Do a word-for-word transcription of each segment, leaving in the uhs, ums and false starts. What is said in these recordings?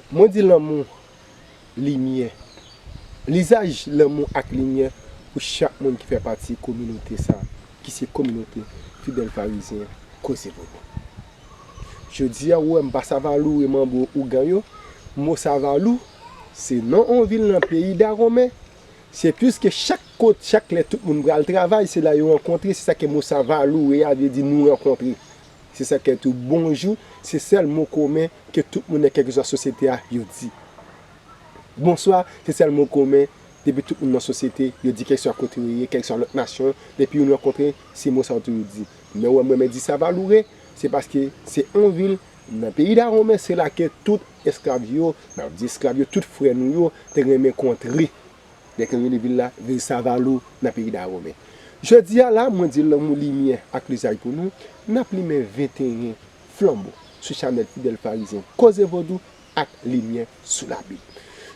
Mwen di lanmou, limyè. Lizaj lanmou ak limyè pou chak moun ki fè pati kominote sa, ki se kominote Fidèl Farizyen Koze Vodou. Jodi a, ou wè m pa Savalou e manbo ougan yo. Mo Savalou, se non yon vil nan peyi Dawomen. Se plis ke chak kot, chak lè tout moun pral travay, se la yo rankontre, se sa ke mo Savalou e a vle di nou rankontre. Se sa ke tou bonjou, se sèl mo komen ke tout moun nan kèlkeswa sosyete a yo di. Bonswa, se sèl mo komen, depi tout moun nan sosyete, yo di kèlkeswa kote yo ye, kèlkeswa lòt nasyon, depi yo rankontre, se mo sa yo toujou di. Men ou wè m renmen di Savalou e, se paske se yon vil nan peyi Dawomen, se la ke tout esklav yo, m ap di esklav yo, tout frè nou yo te renmen kontre. Dèk yo rele vil la, vil Savalou nan peyi Dawomen. Jodi a la, mwen di lanmou limyè ak lizaj pou nou, n ap limen venteyen flanbo sou chanèl Fidèl Farizyen Koze Vodou ak limyè sou Labib.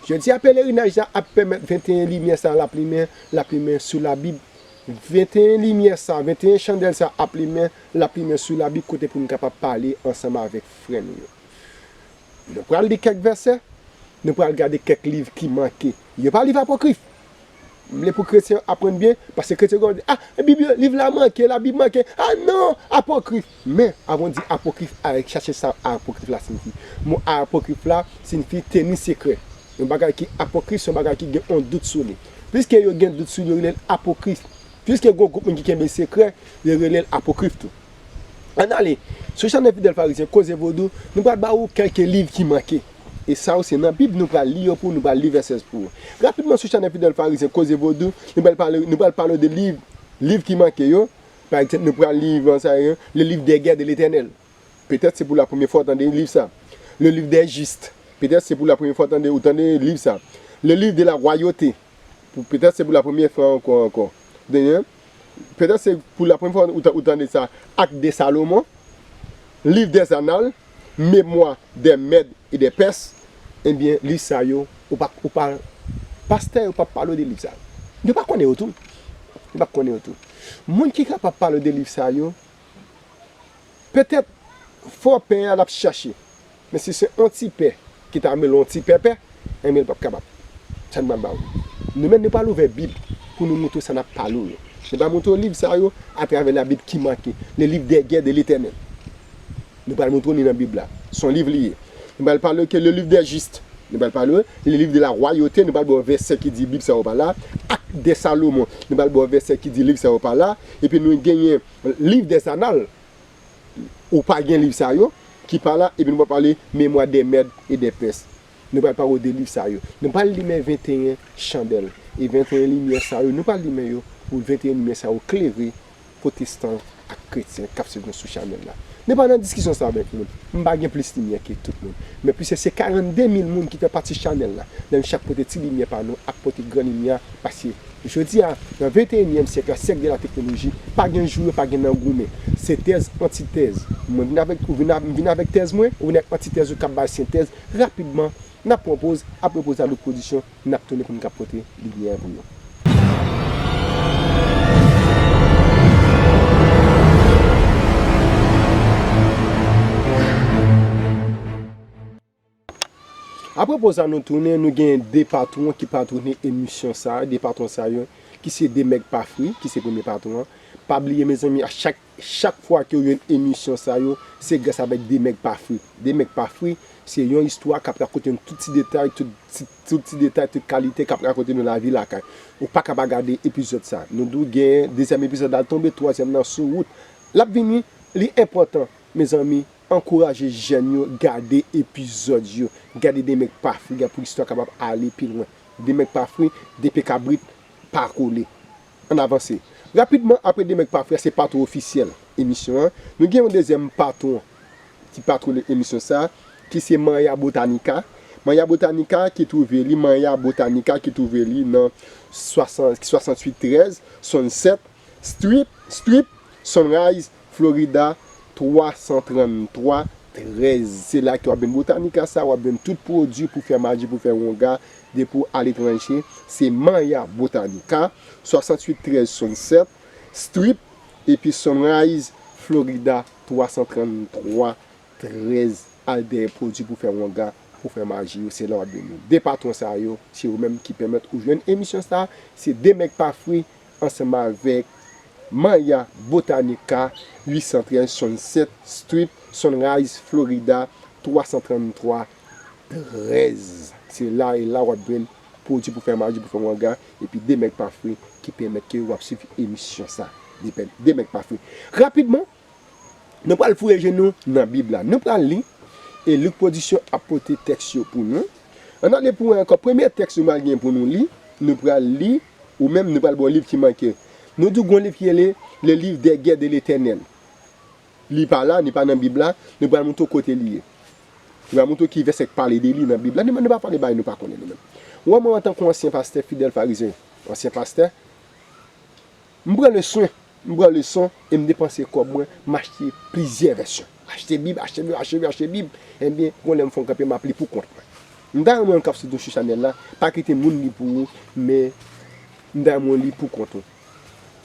Jodi a, pelerinaj la ap pèmèt venteyen limyè sa l ap limen, l ap limen sou Labib. Venteyen limyè sa, venteyen chandèl sa ap limen, l ap limen sou Labib kote pou n kapab pale ansanm avèk frè nou yo. Nou pral li kèk vèsè, nou pral gade kèk liv ki manke. Yo pa liv apòkrif. M vle pou kretyen aprann byen, paske kretyen yo di, ah, Bib yo, liv la manke, Labib manke. Ah non, apòkrif. Men, avan w di apòkrif, al chache sa apòkrif la siyifi. Mo apòkrif la siyifi teni sekrè. Yon bagay ki apòkrif, se yon bagay ki gen yon dout sou li. Piske yo gen dout sou li, yo rele l apòkrif. Piske gen yon gwoup moun ki kenbe sekrè, yo rele l apòkrif tou. Ann ale, sou chanèl Fidèl Farizyen Koze Vodou, nou pral ba ou kèlke liv ki manke. E sa yo se nan Bib, nou pral li yo pou ou, nou pral li vèsè pou ou. Rapidman sou chanèl Fidèl Farizyen Koze Vodou, nou pral pale, nou pral pale de liv, liv ki manke yo. Pa egzanp, nou pral li van sa yo, le livre des guerres de l'Éternel. Petèt se pou la premyè fwa w tande liv sa. Le livre des justes. Petèt se pou la premyè fwa w tande, ou tande liv sa. Le livre de la royauté. Pou, petèt se pou la premyè fwa ankò, ankò. Ou tande? Petèt se pou la premyè fwa ou ta-, ou tande sa. Actes de Salomon, Livre des Annales, Mémoires des Mèdes et des Perses. Ebyen, liv sa yo, ou pa, ou pa, pastè yo pa pale w de liv sa yo. Yo pa konnen yo tou. Yo pa konnen yo tou. Moun ki kapab pale w de liv sa yo, petèt, fò pè a l ap chache. Men si se yon ti pè ki ta rele yon ti pèpè, enben, l p ap kapab. Sa n pral ba w. Nou menm, nou pral ouvè Bib pou nou montre w sa n ap pale w yo. Nou pral montre w liv sa yo atravè Labib ki manke, le livre des guerres de l'Éternel. Nou pral montre w li nan Bib la. Se yon liv li ye. Nou pral pale w ke le livre des justes. Nou pral pale w, le livre de la royauté, nou pral ba w vèsè ki di Bib sa yo pa la. Actes de Salomon, nou pral ba w vèsè ki di liv sa yo pa la. Epi nou genyen Livre des Annales, ou pa gen liv sa yo, ki pa la, epi nou pa pale Mémoires des Mèdes et des Perses. Nou pral pale w de liv sa yo. Nou pral limen venteyen chandèl. E venteyen limyè sa yo, nou pral limen yo pou venteyen limyè sa yo klere pwotestan ak kretyen k ap swiv nou sou chanèl la. Nou pa nan diskisyon sa avèk moun. M pa gen plis limyè ke tout moun. Men piske se karannde mil moun ki fè pati chanèl la, nou menm chak pote ti limyè pa nou ak pote gran limyè a, paske jodi a, nan venteyenyèm syèk la, syèk de la teknoloji, pa gen jou yo pa gen nan goumen. Se tèz, antitèz. Mwen vin avèk, ou vin a-, vin avèk tèz mwen, ou vin ak antitèz ou k ap bay sentèz. Rapidman, n ap pran poz, apre poz la, lòt pwodisyon, n ap tounen pou n ka pote limyè pou yo. Apre poz la, nou tounen, nou gen de patwon ki patwone emisyon sa, de patwon sa yo, ki se De Mèg Pa Fri, ki se premye patwon an. Pa bliye, mezanmi, a chak, chak fwa ke w jwenn emisyon sa yo, se gras avèk De Mèg Pa Fri. De Mèg Pa Fri, se yon istwa k ap rakonte nou tout ti detay, tout ti, tout ti detay, tout kalite k ap rakonte nou lavi lakay. Ou pa ka pa gade epizòd sa. Nou tou gen dezyèm epizòd la tonbe, twazyèm nan sou wout. L ap vini, li enpòtan, mezanmi. Ankouraje jèn yo gade epizòd yo, gade De Mèg Pa Fri a pou istwa kapab ale pi lwen. De Mèg Pa Fri, de pye kabrit pa kole. Ann avanse. Rapidman, apre De Mèg Pa Fri a, se patwon ofisyèl emisyon an. Nou gen yon dezyèm patwon ki patwone emisyon sa, ki se Manya Botanica. Manya Botanica ki twouve li, Manya Botanica ki twouve li nan swasann, swasanntuit trèz, Sunset Strip, Strip, Sunrise, Florida, twa san tranntwa trèz. Se la ke w ap jwenn Botanica sa, w ap jwenn tout pwodui pou fè maji, pou fè wonga, depi w aletranje. Se Manya Botanica, swasanntuit trèz Sunset Strip, epi Sunrise, Florida, twa san tranntwa trèz. Al dèyè pwodui pou fè wonga, pou fè maji yo, se la w ap jwenn yo. De patwon sa yo, se yo menm ki pèmèt ou jwenn emisyon sa. Se De Mèg Pa Fri ansanm avèk Maya Botanica, uit san trèz Sunset Strip, Sunrise, Florida, twa san tranntwa trèz. Se la e la w ap jwenn pwodui pou fè maji, pou fè wanga, epi De Mèg Pa Fri ki pèmèt ke w ap swiv emisyon sa. De pè-, De Mèg Pa Fri. Rapidman, nou pral foure je nou nan Bib la. Nou pral li, e Lik Pwodiksyon ap pote tèks yo pou nou. Ann ale pou ankò. Premye tèks nou pral gen pou nou li, nou pral li, ou menm nou pral ba w liv ki manke. Nou di w gon liv ki rele Le Livre des Guerres de l'Éternel. Li pa la, li pa nan Bib la, nou pral montre w kote li ye. Nou pral montre w ki vèsè k pale de li nan Bib la. Nou, nou pa pale bagay nou pa konnen nou menm. Ou wè mwen antanke yon ansyen pastè fidèl farizyen, ansyen pastè, m pran leson, m pran leson e m depanse kòb mwen, m achte plizyè vèsyon. Achte Bib, achte Bib, achte Bib, achte Bib. Ebyen, gon lè m fè yon kanpe, m ap li pou kont mwen. M ta renmen w k ap swiv nou sou chanèl la, pa kite moun li pou ou, men m ta renmen w li pou kont ou.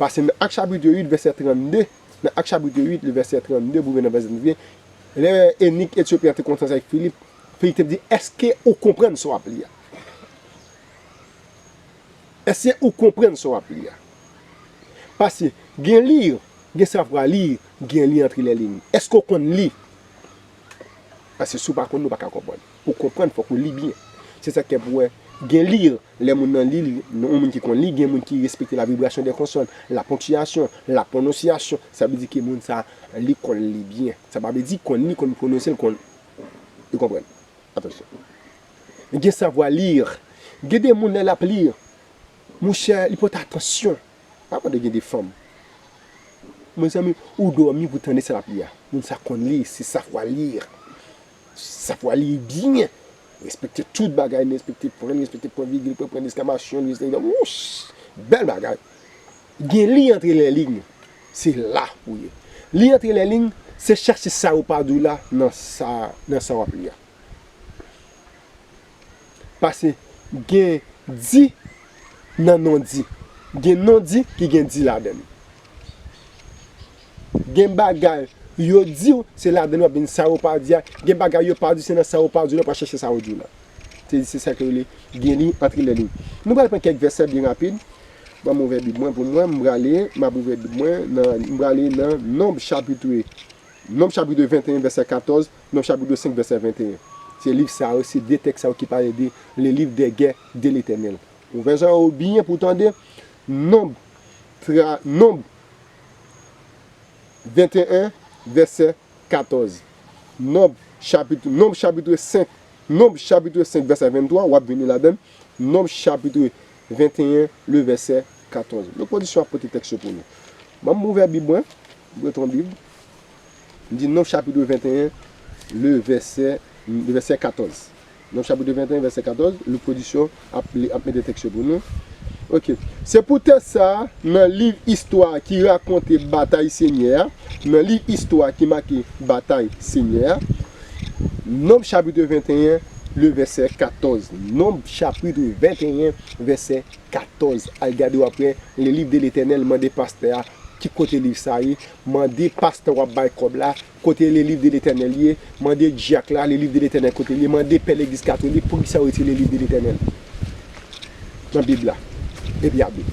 Paske nan Ak chapit uit, vèsè trannde, nan Ak chapit uit, le vèsè trannde, pou vin nan vèsè trannde, lè enik etyopyen an te kontre avèk Filip, Filip te di, èske ou konprann sa w ap li a? Èske ou konprann sa w ap li a? Paske gen li, gen savwa li, gen li antre lè liy. Èske w konn li? Paske si w pa konn li, w pa ka konprann. Pou w konprann, fòk ou li byen. Se sa k fè pou w wè, gen li, lè moun nan li, li, yon moun ki konn li, gen moun ki respekte la vibrasyon de konsòn, la ponktiyasyon, la pwononsyasyon. Sa vle di ke moun sa, li konn li byen. Sa pa vle di konn li, konn pwononse l, konn. Ou konprann? Atansyon. Gen savwa li. Gen de moun lè l ap li, monchè, li pote atansyon. Pa pandan gen de fanm. Mezanmi, ou dòmi pou tande sa l ap li a. Moun sa konn li, se savwa li. Savwa li byen. Respekte tout bagay, li respekte pwen, li respekte pwen vigil, pwen, pwen deskamasyon, li respekte, wouch, bèl bagay. Gen li antre lè liy, se la ou ye. Li antre lè liy, se chèche sa yo pa di w la nan sa, nan sa w ap li a. Paske gen di nan non di. Gen non di ki gen di ladan l. Gen bagay yo di w, se ladan l w ap jwenn sa yo pa di a. Gen bagay yo pa di w, se nan sa yo pa di w la w pral chèche sa yo di w la. Se, se sa ke yo rele gen li antre lè liy. Nou pral pran kèk vèsè byen rapid. Ban m ouvè Bib mwen pou mwen, m prale, m ap ouvè Bib mwen, nan, m prale nan Nonb chapit, Nonb chapit venteyen vèsè katòz, Nonb chapit senk vèsè venteyen. Se liv sa yo, se de tèks sa yo ki pale de le livre des guerres de l'Éternel. Ouvè zòrèy ou byen pou w tande. Nonb, tra, Nonb venteyen vèsè katòz. Nonb chapit, Nonb chapit senk, Nonb chapit senk vèsè venntwa, w ap vini ladan l. Nonb chapit venteyen, le vèsè katòz. Lik Pwodiksyon ap pote tèks yo pou nou. Ban m ouvè Bib mwen, m pran yon Bib. M di Nonb chapit venteyen, le vèsè, le vèsè katòz. Nonb chapit venteyen, vèsè katòz, Lik Pwodiksyon ap, ap mete tèks yo pou nou. Ok. Se poutèt sa, nan liv istwa ki rakonte batay Senyè a, nan liv istwa ki make batay Senyè a, Nonb chapit venteyen, le vèsè katòz. Nonb chapit venteyen, vèsè katòz. Al gade w ap wè, le livre de l'Éternel, mande pastè a ki kote liv sa ye, mande pastè w ap bay kòb la, kote le livre de l'Éternel ye, mande dyak la, le livre de l'Éternel kote l ye, mande pè legliz katolik poukisa yo retire le livre de l'Éternel nan Bib la. Epi ap li.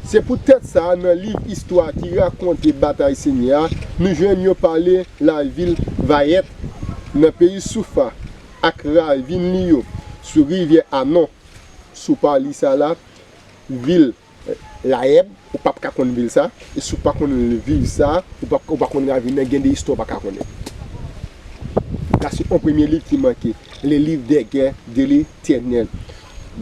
Se poutèt sa, nan liv istwa ki rakonte batay Senyè a, nou jwenn yo pale lavil Vayèt nan peyi Soufa ak ravin li yo sou rivyè Anon. Si w pa li sa la, vil Layèb, ou p ap ka konn vil sa, e si w pa konn vil sa, ou p ap, ou pa konn ravin nan, gen de istwa w pa ka konnen. Sa se yon premye liv ki manke, le livre des guerres de l'Éternel.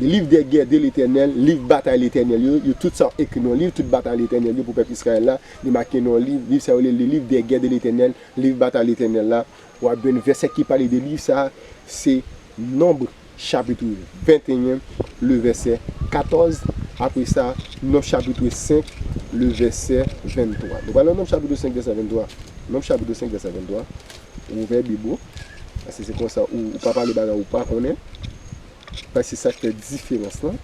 Le livre des guerres de l'Éternel, liv batay Letènèl yo, yo tout sa ekri nan liv, tout batay Letènèl yo pou pèp Izrayèl la, li make nan liv, liv sa yo rele le livre des guerres de l'Éternel, liv batay Letènèl la. W ap jwenn vèsè ki pale de liv sa, se Nonb chapit venteyen, le vèsè katòz. Apre sa, Nonb chapit senk, le vèsè venntwa. Nou pral nan Nonb chapit senk, vèsè venntwa. Nonb chapit senk, vèsè venntwa. Ou ouvè Bib ou. Paske se konsa ou, ou pa pale bagay ou pa konnen. Paske se sa k fè diferans lan.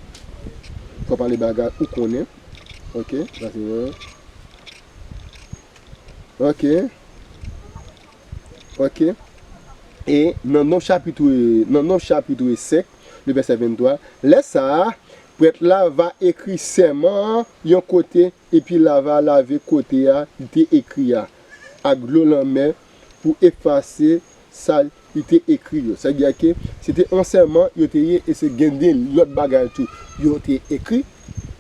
Ou pa pale bagay ou konnen. Ok? Paske, ok. Ok. E nan Nonb chapit, nan Nonb chapit senk, le vèsè venntwa, lè sa a, prèt la va ekri sèman an yon kote, epi la va lave kote a li te ekri a ak dlo lanmè pou efase sa li te ekri yo. Sa vle di ke se te yon sèman yo te ye, e se gen de lòt bagay tou yo te ekri.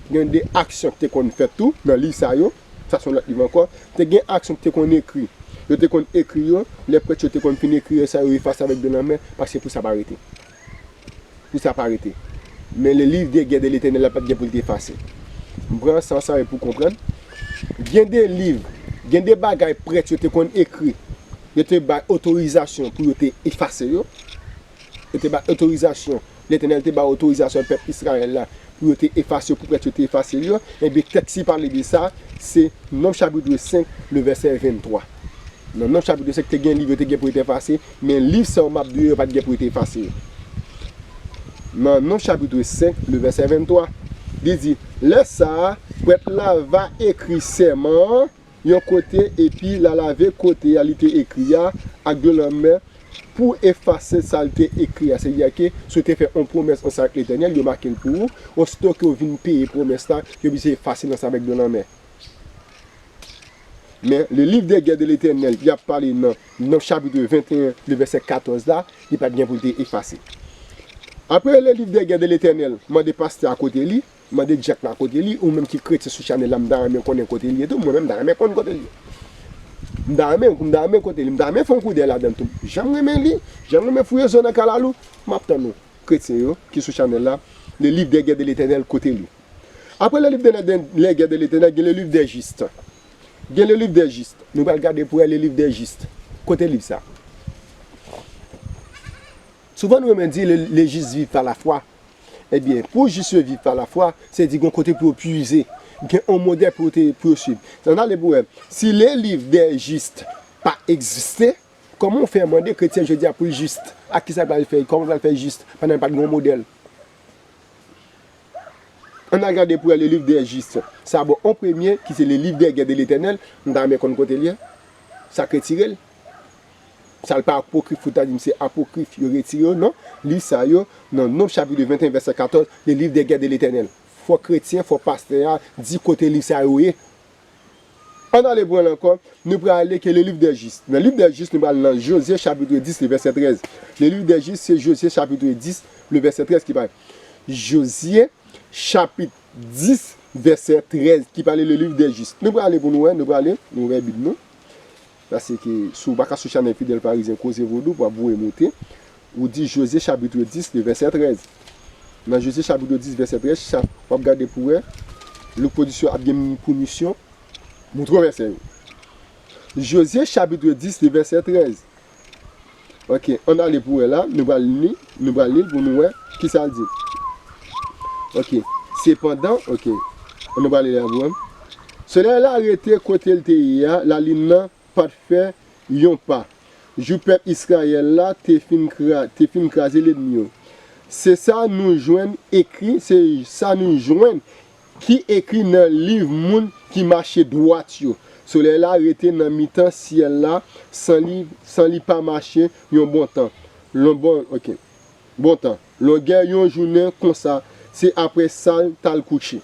Gen de aksyon ki te konn fèt tou nan liv sa yo. Sa se yon lòt liv ankò. Te gen aksyon ki te konn ekri. Yo te konn ekri yo. Lè prèt yo te konn fin ekri yo, sa yo efase avèk dlo lanmè, paske pou sa pa rete. Pou sa pa rete. Men le livre des guerres de l'Éternel la pa t gen pou l te efase. M pran sa ansanm pou konprann. Gen de liv, gen de bagay prèt yo te konn ekri. Yo te bay otorizasyon pou yo te efase yo. Yo te bay otorizasyon. Letènèl te bay otorizasyon pèp Izrayèl la pou yo te efase yo, pou prèt yo te efase yo. Ebyen, tèks ki pale de sa, se Nonb chapit senk, le vèsè venntwa. Nan Nonb chapit senk, te gen liv yo te gen pou yo te efase, men liv sa yo m ap di yo, yo pa t gen pou yo te efase yo. Nan Nonb chapit senk, le vèsè venntwa, li di, lè sa a, prèt la va ekri sèman an yon kote, epi l a lave kote a li te ekri a ak dlo lanmè pou efase sa l te ekri a. Se di ke si w te fè yon pwomès ansanm ak Letènèl, yo make l pou ou, osito ke w vin peye pwomès la, yo oblije efase l ansanm avèk dlo lanmè. Men, le livre des guerres de l'Éternel, y ap pale nan, nan chapit venteyen, le vèsè katòz la, li pa t gen pou l te efase. Apre le livre des guerres de l'Éternel, mande pastè a kote li, mande dyak la kote li, ou menm ki kretyen sou chanèl la, m ta renmen konnen kote li ye tou, mwen menm m ta renmen konn kote li ye. M ta renmen, m ta renmen kote li, m ta renmen fè yon koudèy ladan l tou. Jan m renmen li, jan m renmen fouye zo nan kalalou, m ap tann nou, kretyen yo, ki sou chanèl la, le livre des guerres de l'Éternel kote li. Apre le livre de, de, les guerres de l'Éternel, gen le livre des justes. Gen le livre des justes. Nou pral gade pou wè le livre des justes. Kote liv sa? Souvan nou renmen di le, le juste vivent par la foi. Ebyen, pou jis yo viv pa lafwa, se di gen yon kote pou yo puize, gen yon modèl pou yo te, pou yo swiv. Ann ale pou wè. Si le livre des justes pa egziste, kòman w fè mande kretyen jodi a pou l jis? Ak kisa l pral fè? Kòman l pral fè jis pandan l pa t gen yon modèl? Ann al gade pou wè le livre des justes. Sa bon, an premye, ki se le livre des guerres de l'Éternel, m ta renmen konn kote l ye. Sa k retire l. Sa l pa apokrif, ou ta di m se apokrif, yo retire yo, non. Liv sa yo, nan Nonb chapit venteyen, vèsè katòz, le livre des guerres de l'Éternel. Fò kretyen, fò pastè a di kote liv sa yo ye. Ann ale pou wè l ankò, nou prale ke le livre des justes. Nan livre des justes, nou pral nan Jozye chapit dis, le vèsè trèz. Le livre des justes, se Jozye chapit dis, le vèsè trèz ki pale. Jozye chapit dis, vèsè trèz, ki pale le livre des justes. Nou prale pou nou wè, nou prale, nou ouvè Bib nou. Paske si w pa ka sou chanèl Fidèl Parizyen Koze Vodou, w ap voye moute. Ou di Jozye chapit dis, le vèsè trèz. Nan Jozye chapit dis, vèsè trèz, w ap gade pou wè, lòt pwodisyon ap gen pou misyon moutre w vèsè yo. Jozye chapit dis, le vèsè trèz. Ok, ann ale pou wè la, nou pral li, nou pral li l pou nou wè kisa l di. Ok, sepandan, ok, nou pral li la pou wè. Solèy la rete kote l te ye a, lalin nan pa t fè yon pa. Jou pèp Izrayèl la te fin kra-, te fin kraze lènmi yo. Se sa nou jwenn ekri, se sa nou jwenn ki ekri nan liv moun ki mache dwat yo. Solèy la rete nan mitan syèl la san li, san li pa mache yon bon tan. Lon bon, ok. Bon tan. Longè yon jounen konsa, se apre sa l t al kouche.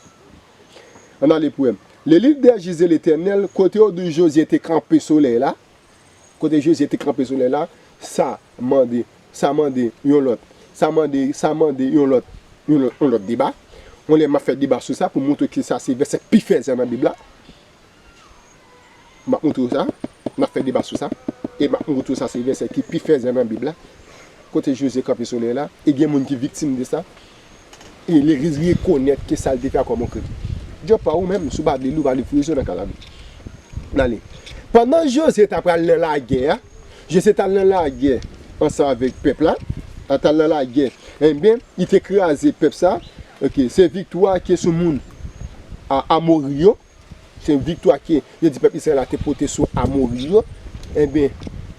Ann ale pou wè. Le livre des justes de l'Éternel, kote yo di Jozye te kanpe solèy la, kote Jozye te kanpe solèy la, sa mande, sa mande yon lòt, sa mande, sa mande yon lòt, yon lòt, yon lòt deba. Yon lè m ap fè deba sou sa pou montre ke sa se vèsè k pi fèzè nan Bib la. M ap montre w sa, m ap fè deba sou sa, e m ap montre w sa se vèsè ki pi fèzè nan Bib la. Kote Jozye kanpe solèy la, e gen moun ki viktim de sa. E legliz rekonèt ke sa l te fè a kòm yon krim. Djòb pa ou menm, si w pa vle li, w pa vle fouye zo nan kalalou. N ale. Pandan Jozye t ap pral nan lagè a, Jozye t al nan lagè ansanm avèk pèp la, a t al nan lagè, enben, li te kraze pèp sa, ok, se viktwa ke sou moun a, Amori yo, se viktwa ke yo di pèp Izrayèl la te pote sou Amori yo. Enben,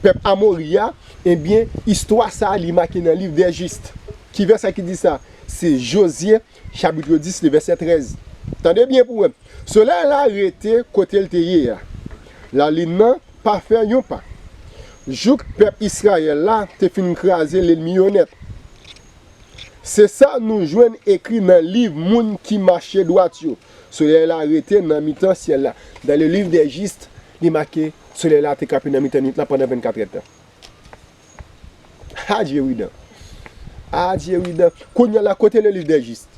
pèp Amori a, enben, istwa sa a, li make nan liv des justes. Ki vèsè ki di sa? Se Jozye, chapit dis, le vèsè trèz. Tande byen pou wè. Solèy la rete kote l te ye a. Lalin nan pa fè yon pa. Jouk pèp Izrayèl la te fin kraze lènmi yo nèt. Se sa nou jwenn ekri nan liv moun ki mache dwat yo. Solèy la rete nan mitan syèl la. Dans le livre des Justes, li make solèy la te kanpe nan mitan nwit la pandan vennkat èdtan. Adye Widan. Adye Widan. Kounye a la, kote le livre des Justes?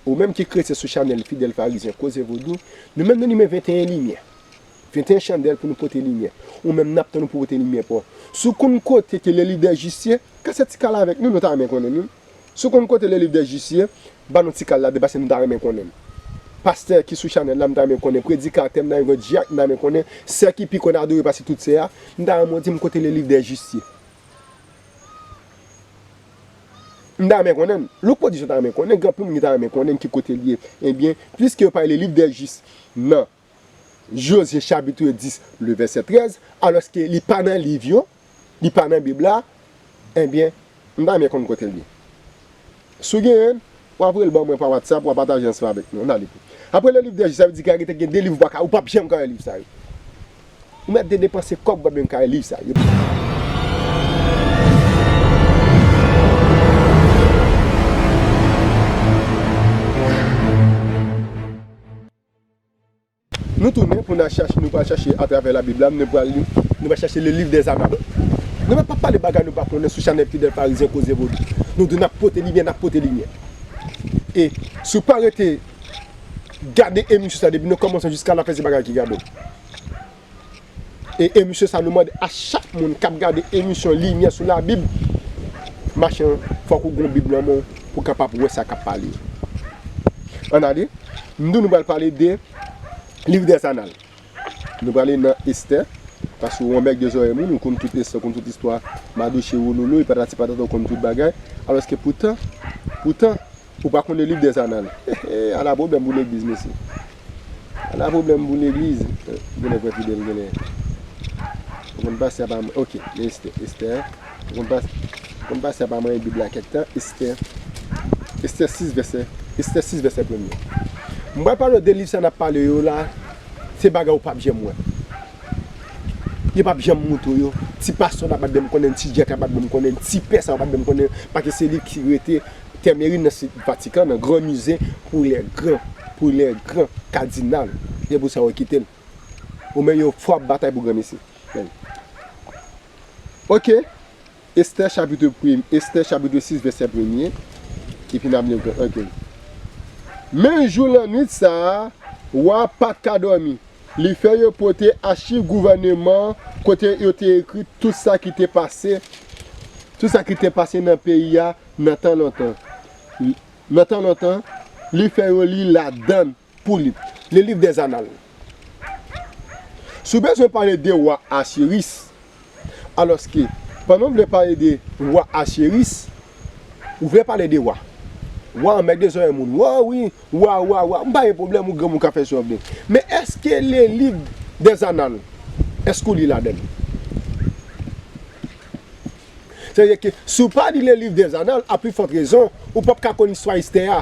Ou menm ki kretyen sou chanèl Fidèl Farizyen Koze Vodou, nou menm nou limen venteyen limyè. Venteyen chandèl pou nou pote limyè. Ou menm n ap tann ou pou pote limyè pa w. Si w konn kote ke le livre des Justes ye, kase ti kal avèk nou, nou ta renmen konnen nou. Si w konn kote le livre des Justes ye, ba nou ti kal la, de paske nou ta renmen konnen l. Pastè ki sou chanèl la, m ta renmen konnen. Predikatè, m ta renmen konnen. Dyak, m ta renmen konnen. Sè ki pi konn adore pase tout sè a, m ta renmen w di m kote le livre des Justes ye. M ta renmen konnen. Louko di sa ta renmen konnen, gen anpil moun ki ta renmen konnen ki kote l ye. Ebyen, piske yo pa le livre des Justes nan Jozye chapit dis, le vèsè trèz, alòske li pa nan liv yo, li pa nan Bib la, ebyen, m ta renmen konn kote l ye. Si w genyen l, w a voye l ban mwen pa WhatsApp, w a pataje ansanm avèk nou. Ann ale. Apre le livre des Justes, sa vle di ke rete gen de liv ou pa ka, ou p ap janm ka wè liv sa yo. Ou mèt de depanse kòb, ou p ap janm ka wè liv sa yo. Nou tounen pou n al chache, nou pral chache atravè Labib la, nou pral li, nou pral chache le livre des Annales. Nou mèt pa pale bagay nou pa konnen sou chanèl Fidèl Farizyen Koze Vodou. Nou di n ap pote limyè, n ap pote limyè. E si w pa rete gade emisyon sa depi nan kòmansman jiska lafen, se bagay ki gade w. E emisyon sa nou mande a chak moun k ap gade emisyon Limyè sou Labib, machann, fòk ou gen yon Bib nan men w pou w kapab wè sa k ap pale. Ann ale, m di w nou pral pale de Livre des Annales. Nou prale nan Estè, paske w yon bèk de zòrèy moun, ou konn tout Estè, ou konn tout istwa, Madoche, Wololo, e patati patata, ou konn tout bagay. Alòske poutan, poutan, ou pa konn le livre des Annales. Ala pwoblèm pou legliz, mesye. Ala pwoblèm pou legliz. Genlè frè Fidèl, genlè. Ou konn pastè pa, ok, men Estè, Estè. Ou konn pas-, ou konn pastè pa manyen Bib la kèk tan, Estè. Estè sis vèsè, Estè sis vèsè premye. M pral pale w de liv sa n ap pale yo la, se bagay ou p ap janm wè. Yo p ap janm moutre w yo. Ti pastè w la p ap janm konnen l, ti dyak la p ap janm konnen l, ti pè sa yo p ap janm konnen l, paske se liv ki rete Tèmerin nan sit Vatikan, nan Gran Mize pou lè gran, pou lè gran kadinal. Se pou sa yo kite l. Ou menm yo fò ap batay pou granmesi. Men. Ok. Estè chapit premye, Estè chapit sis vèsè premye. Epi n ap li ankò. Ok. Men jou lannwit sa a, wa a pa t ka dòmi. Li fè yo pote achiv gouvèneman an kote yo te ekri tout sa ki te pase, tout sa ki te pase nan peyi a nan tan lontan. Nan tan lontan, li fè yo li ladan l pou li. Le livre des Annales. Si w bezwen pale de wa Asiris, alòske, pandan w vle pale de wa Asiris, ou vle pale de wa. Wa an mèt de zòrèy moun. Wa, wi, wa, wa, wa. M pa gen pwoblèm, ou granmoun ka fè sa w vle. Men èske le livre des Annales, èske w li ladan l? Sa vle di ke si w pa li le livre des Annales, à plus forte raison, ou p ap ka konn istwa Estè a.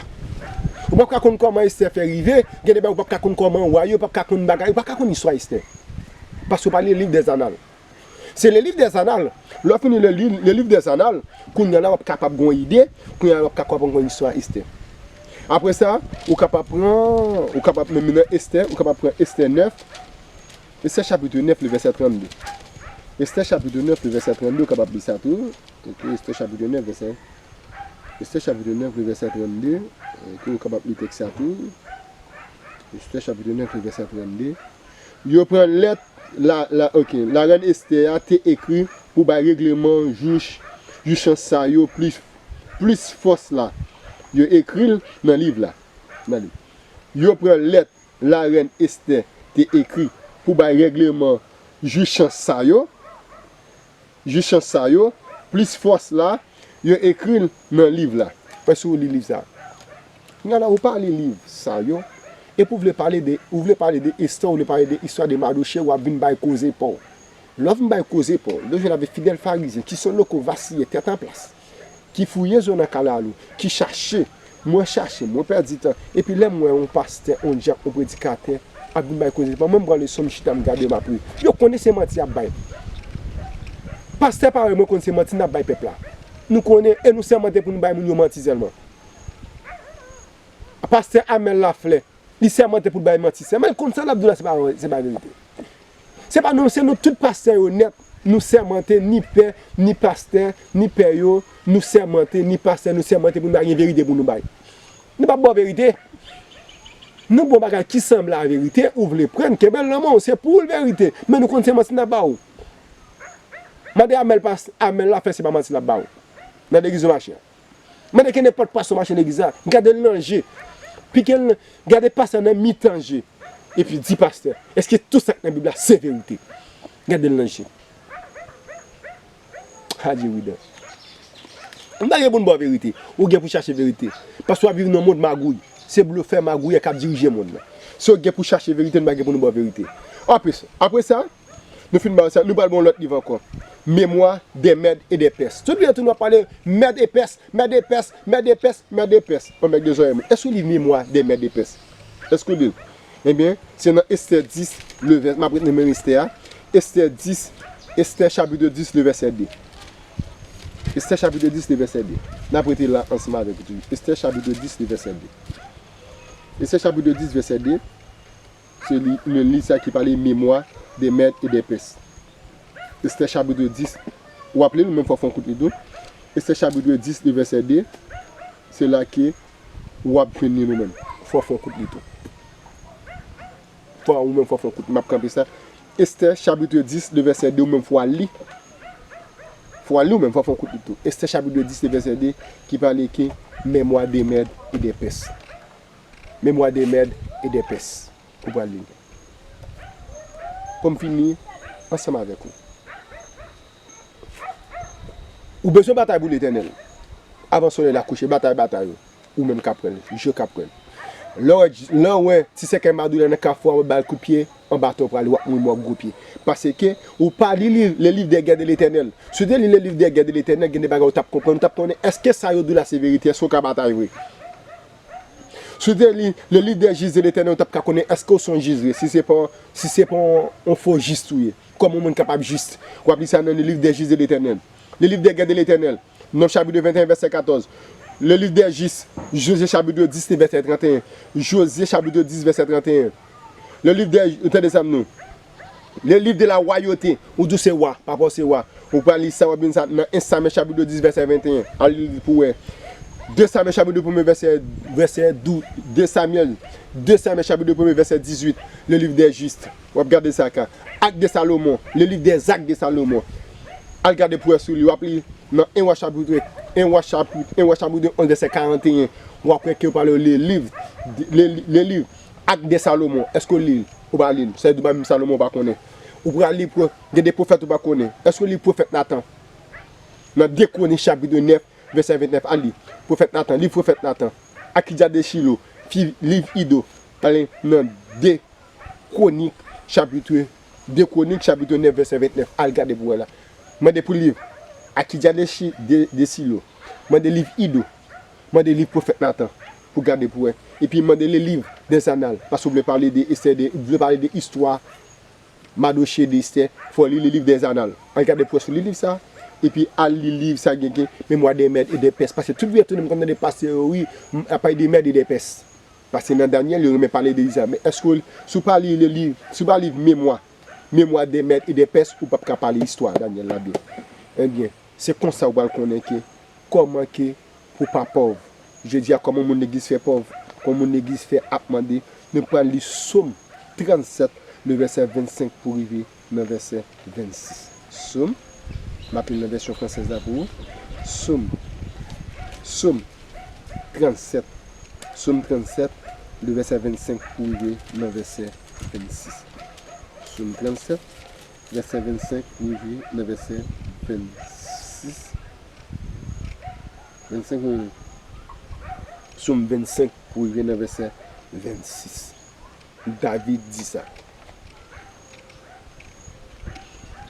Ou p ap ka konn kòman Estè fè rive, gen de bagay ou p ap ka konn kòman wa yo, ou p ap ka konn bagay, ou p ap ka konn istwa Estè. Paske w pa li le livre des Annales. Se le livre des Annales. Lè w fin li le li-, le livre des Annales, kounye a la w ap kapab gon ide, kounye a la w ap kapab konn istwa Estè. Apre sa, ou kapab pran, ou kapab menm nan Estè, ou kapab pran Estè nèf, Estè chapit nèf, le vèsè trannde. Estè chapit nèf, le vèsè trannde, ou kapab li sa tou. Ok, Estè chapit nèf, vèsè, Estè chapit nèf, le vèsè trannde. Ok, ou kapab li tèks sa tou. Estè chapit nèf, le vèsè trannde. Yo pran lèt la, la, ok, larèn Estè a te ekri pou bay regleman jou, jou chans sa yo plis, plis fòs la. Yo ekri l nan liv la. Nan liv. Yo pran lèt larèn Estè te ekri pou bay regleman jou chans sa yo, jou chans sa yo, plis fòs la, yo ekri l nan liv la. Èske w li liv sa? Kounye a la, ou pa li liv sa yo, epi w vle pale de, ou vle pale de istwa, ou vle pale de istwa de Madoche, w ap vin bay koze pa w. Lè w vin bay koze pa w, lè w jwenn avèk Fidèl Farizyen, ki se yon loko vasiye, tèt an plas, ki fouye zo nan kalalou, ki chache, mwen chache, mwen pèdi tan, epi lè m wè yon pastè, yon dyak, yon predikatè ap vin bay koze pa m, mwen m pran leson, m chita, m gade, m ap ri. Yo konnen se manti y ap bay. Pastè parèy mwen konn se manti n ap bay pèp la. Nou konnen e nou sèmante pou nou bay moun yo manti sèlman. Pastè Amel Laflè, li sèmante pou l bay manti sèlman. L konn sa l ap di w la, se pa, se pa verite. Se pa nou, se nou tout pastè yo nèt. Nou sèmante, ni pè, ni pastè, ni pè yo, nou sèmante, ni pastè, nou sèmante pou nou pa gen verite pou nou bay. Nou p ap ba w verite. Nou ba w bagay ki sanble a verite, ou vle pran, kenbe l nan men w, se pou w l verite. Men nou konn se manti n ap ba w. Mande Amel, pas, Amel Laflè se pa manti l ap ba w. Nan legliz ou mache a. Mande ke nenpòt pastè w mache legliz la, gade l nan je. Pike l, gade pastè nan mitan je. Epi di pastè, èske tout sa k nan Bib la se verite? Gade l nan je. Adye Wida. M pa gen pou m ba w verite. Ou gen pou chache verite. Paske w ap viv nan mond magouy. Se blofè, magouyè k ap dirije mond lan. Si w gen pou chache verite, nou pa gen pou nou ba w verite. Anplis, apre sa, nou fin ba w sa, nou pral ba w lòt liv ankò. Mémoire des Mèdes et des Perses. Tout byen tou nou ap pale mèd e pès, mèd e pès, mèd e pès, mèd e pès. Yon mèd de zòrèy mwen. Èske w li Mémoire des Mèdes et des Perses? Èske w li l? Ebyen, se nan Estè dis, le vè-, m ap rete nan menm Estè a. Estè dis, Estè chapit dis, le vèsè de. Estè chapit dis, le vèsè de. N ap rete la ansanm avèk ou toujou. Estè chapit dis, le vèsè de. Estè chapit dis, vèsè de. Se li, nan liv sa ki pale Mémoire des Mèdes et des Perses. Estè chapit dis, w ap li l, ou menm fò w fè yon kout li tou. Estè chapit dis, le vèsè de, se la ke w ap jwenn li ou menm. Fò w fè yon kout li tou. Fò ou menm fò w fè yon kout. M ap kanpe sa. Estè chapit dis, le vèsè de, ou menm fò w al li. Fò w al li ou menm, fò w fè yon kout li tou. Estè chapit dis, le vèsè de, ki pale ke Mémoire des Mèdes et des Perses. Mémoire des Mèdes et des Perses. Ou pral li. Pou m fini ansanm avèk ou. Ou bezwen batay pou Letènèl. Avan solèy la kouche, batay batay ou. Ou menm k ap pran l, je k ap pran l. Lè w wè, lè w wè ti sèkèy madoulè nan kafou a, w ap ba l kout pye, anba tè w prale, w ap mouri mò gwo pye. Paske ou pa li, li le livre des guerres de l'Éternel. Si w te li le livre des guerres de l'Éternel, gen de bagay ou t ap konprann, ou t ap konnen èske sa yo di w la se verite, èske w ka batay vre. Si w te li le livre des juges de l'Éternel, ou t ap ka konnen èske w se yon jij vre, si se pa, si se pa yon, yon fo jis ou ye. Kòman yon moun kapab jis? W ap li sa nan le livre des juges de l'Éternel. Le livre des guerres de l'Éternel. Nonb chapit venteyen, vèsè katòz. Le livre des juges. Jozye chapit dis, vèsè trannteyen. Jozye chapit dis, vèsè trannteyen. Le livre des, tande sa m di w. Le livre de la royauté. Ou di w se wa, papa w se wa. Ou pral li sa, w ap jwenn sa nan en Samyèl chapit dis, vèsè venteyen. Al li pou wè. De Samyèl chapit de premye vèsè, vèsè douz. De Samyèl. De Samyèl chapit de premye vèsè dizuit. Le livre des justes. W ap gade sa ka. Actes de Salomon. Le livre des Actes de Salomon. Al gade pou wè si w li, w ap li nan en Wa chapit, en Wa chapit, en Wa chapit onz vèsè karanteyen. W ap wè ke yo pale le livre, le, le livre Actes de Salomon. Èske w li l? Ou pa li l. Sa vle di w pa menm Salomon ou pa konnen. Ou pral li pou gen de pwofèt ou pa konnen. Èske w li pwofèt Natan? Nan de Kwonik chapit nèf, vèsè ventnèf, al li. Pwofèt Natan, liv pwofèt Natan. Akija de Chilo, fi, liv Ido. Ale nan de Kwonik, chapit, de Kwonik, chapit nèf, vèsè ventnèf. Al gade pou wè la. Mande pou liv Akija de Chi-, de, de Silo. Mande liv Ido. Mande liv pwofèt Natan pou gade pou wè. Epi mande le livre des Annales, paske w vle pale de Estè, de, w vle pale de istwa Madoche, de Estè, fò w li le livre des Annales. Al gade pou wè si w li liv sa. Epi al li liv sa gen, gen Mémoire des Mèdes et des Perses. Paske tout vye tounen m konn tande pastè yo, wi, m, ap pale de Mèd e de Pès. Paske nan Danyèl, yo renmen pale de Izrayèl. Men èske w, si w pa li le liv, si w pa li Mémoire, Mémoire des Mèdes et des Perses, ou p ap ka pale istwa Danyèl la byen. Ebyen, se konsa w pral konnen ke kòman ke pou pa pòv. Jodi a, kòman moun legliz fè pòv, kòman moun legliz fè ap mande, nou pral li Sòm trannsèt, le vèsè vennsenk pou rive nan vèsè vennsis. Sòm, m ap li nan vèsyon fransèz la pou ou. Sòm, Sòm trannsèt, Sòm trannsèt, le vèsè vennsenk pou rive nan vèsè vennsis. Sòm trannsèt, vèsè vennsenk pou rive nan vèsè vennsis. Vennsenk pou rive. Sòm vennsenk pou rive nan vèsè vennsis. David di sa.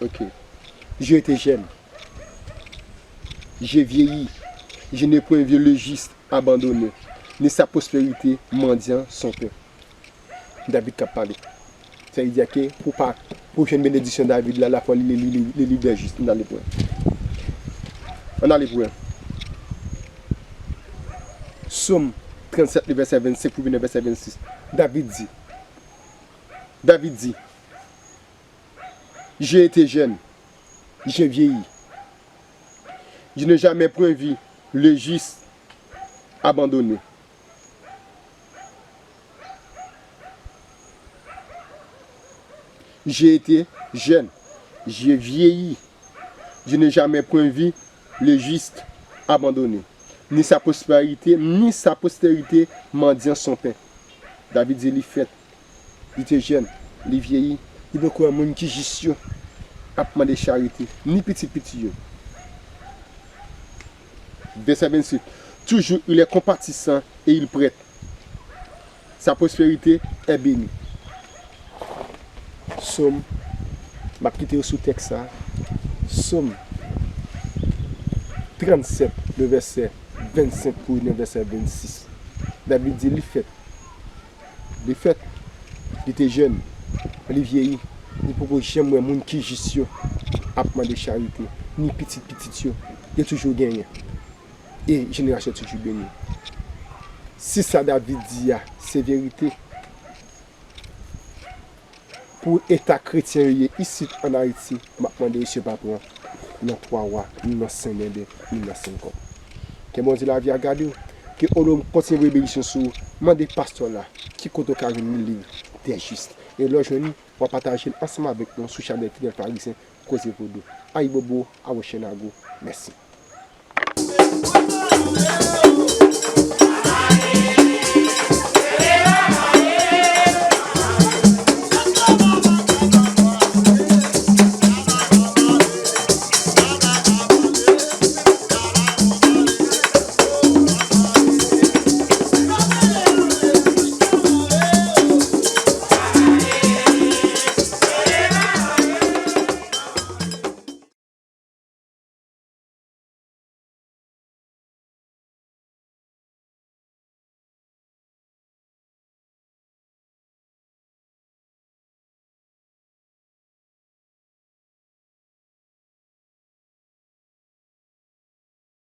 Ok. J'ai été jeune. J'ai vieilli. Je n'ai point vu le juste abandonné, ni sa postérité mendiant son pain. David k ap pale. Sa vle di ke pou pa, Pou jwenn benediksyon David la, la fò li li li li li liv dè jis. Ann ale pou wè. Ann ale pou wè. Sòm trannsèt, le vèsè vennsenk pou vin nan vèsè vennsis. David di, David di, J'ai été jeune, j'ai vieilli. Je n'ai jamais point vu le juste abandonné. J'ai été jeune, j'ai vieilli. Je n'ai jamais point vu le juste abandonné, ni sa prospérité, ni sa postérité mendiant son pain. David di li fèt, li te jèn, li vyeyi, li poko wè moun ki jis yo ap mande charite, ni pitit pitit yo. Vèsè vennsis, toujours il est compatissant et il prête. Sa prospérité est bénie. Sòm, m ap kite w sou tèks sa. Sòm trannsèt, le vèsè vennsenk pou rive nan vèsè vennsis. David di li fèt. Li fèt. Li te jèn. Li vyeyi. Li poko janm wè moun ki jis yo ap mande charite. Ni pitit pitit yo. Yo toujou genyen. E jenerasyon toujou beni. Si sa David di a se verite, pou eta kretyen yo ye isit ann Ayiti, m ap mande yo si yo pa pran nan Twa Wa, ni nan Sen Menden, ni nan Senkòm. Ke Bondye lavi a gade w, ke Olom kontinye voye benediksyon sou ou. Mande pastè la ki kote w ka jwenn li liv dè jis. E lè w jwenn li, w a pataje l ansanm avèk nou sou chanèl Fidèl Farizyen, Koze Vodou. Ayibobo, awo chenago. Mèsi.